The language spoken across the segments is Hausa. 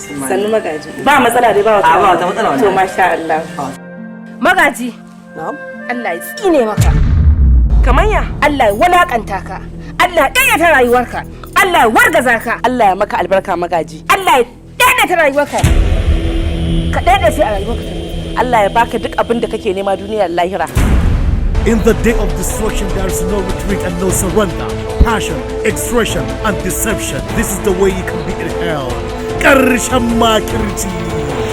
Sannu, Magaji. Ba matsala dai, ba wata. A, ba wata matsala To, wallahi. masha Allah. Magaji. Na'am. Allah ya tsine maka. Kamar ya? Allah ya walakanta ka. Allah ya daidaita rayuwarka. Allah ya wargaza ka. Allah ya maka albarka, Magaji. Allah ya daidaita rayuwarka. Ka daidaita a rayuwarka. Allah ya baka duk abin da kake nema duniyar lahira. In the day of destruction, there is no retreat and no surrender. Passion, expression, and deception. This is the way you can be in hell. Ƙarshen makirci.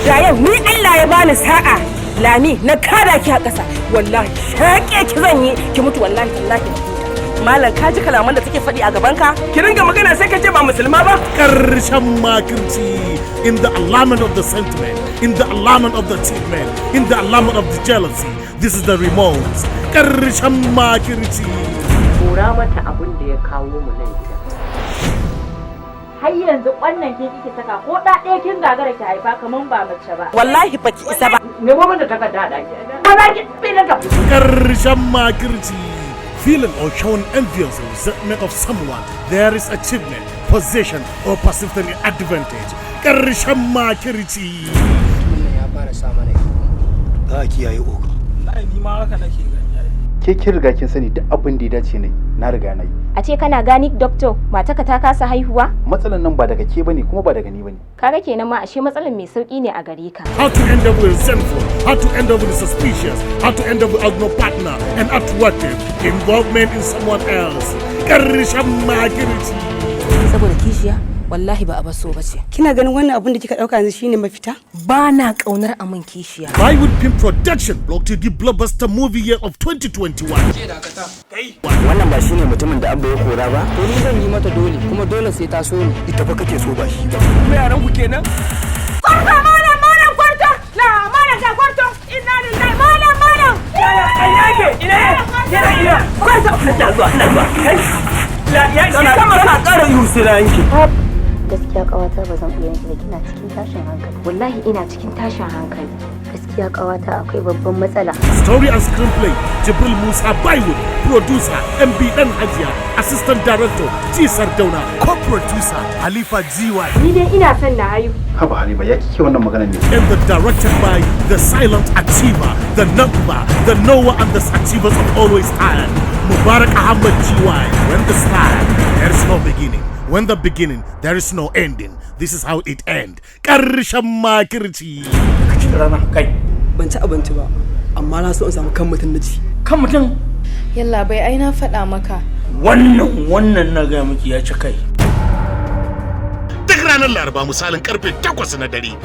Da yau ni Allah ya bani sa'a, Lami, na kada ki a ƙasa. Wallahi shaƙe ki zan yi ki mutu, wallahi tallahi na huta. Malam, ka ji kalaman da take faɗi a gaban ka? Ki ringa magana sai ka ce ba musulma ba. Ƙarshen makirci. In the alignment of the sentiment, in the alignment of the achievement, in the alignment of the jealousy. This is the remorse. Ƙarshen makirci. Kora mata abin da ya kawo mu nan gida. Har yanzu wannan kin kike saka ko da ɗaya kin gagara ki haifa kaman ba mace ba. Wallahi ba ki isa ba. Nemo mana takarda a ɗaki. Ba za ki tsine ka. Ƙarshen makirci. Feeling or showing envious or resentment of someone, there is achievement, position, or perceived an advantage. Ƙarshen makirci. Wannan ya fara sa mana ido. Za a kiyaye, oga. Wallahi ni ma haka nake gani ai. Ke kin riga kin sani, duk abin da ya dace na yi, na riga na yi. A ce kana gynae doctor, mataka ta kasa haihuwa? Matsalan nan ba daga ke bane, kuma ba daga ni bane. Kaga kenan ma ashe matsalar mai sauki ne a gare ka. How to end up with resentful, how to end up with suspicious, how to end up with no partner and attractive involvement in someone else. Ƙarshen makirci. Saboda kishiya wallahi ba a baso ba ce. Kina ganin wannan abun da kika dauka yanzu shine mafita? Ba na kaunar amin kishiya. Bywood Film Production brought to you the blockbuster movie year of 2021. Wannan ba shine mutumin da Abba ya kora ba? To, ni zan yi mata dole, kuma dole sai ta so ni. Ita fa kake so, ba shi ba. Kuma yaran ku kenan. Kwarto, malam, malam, kwarto! La malam, ga kwarto! Inna lillahi, malam, malam! Ai yake ina ina ina kwarto, ina zuwa, ina zuwa. Kai, la ya ina kama kana ƙara ihu sai na yanke. Gaskiya kawata, ba zan iya yanki ba, kina cikin tashin hankali. Wallahi ina cikin tashin hankali. Gaskiya kawata, akwai babban matsala. Story and screenplay, Jibril Musa Bywood. Producer, MB Dan Hajiya. Assistant Director, G Sardauna. Co-producer, Halifa GY. Ni dai ina son na haihu. Haba Halima, ya kike wannan magana ne? And the directed by the silent achiever, the number, the knower and the achievers of always tired, Mubarak Ahmad GY. When the start, there is no beginning. When the beginning, there is no ending. This is how it end. Ƙarshen makirci. Rana kai. Ban ci abinci ba, amma na so in samu kan mutum na ci. Kan mutum? Yalla bai, ai na faɗa maka. Wannan na gaya miki ya ci kai. Duk ranar Laraba misalin karfe 8 na dare.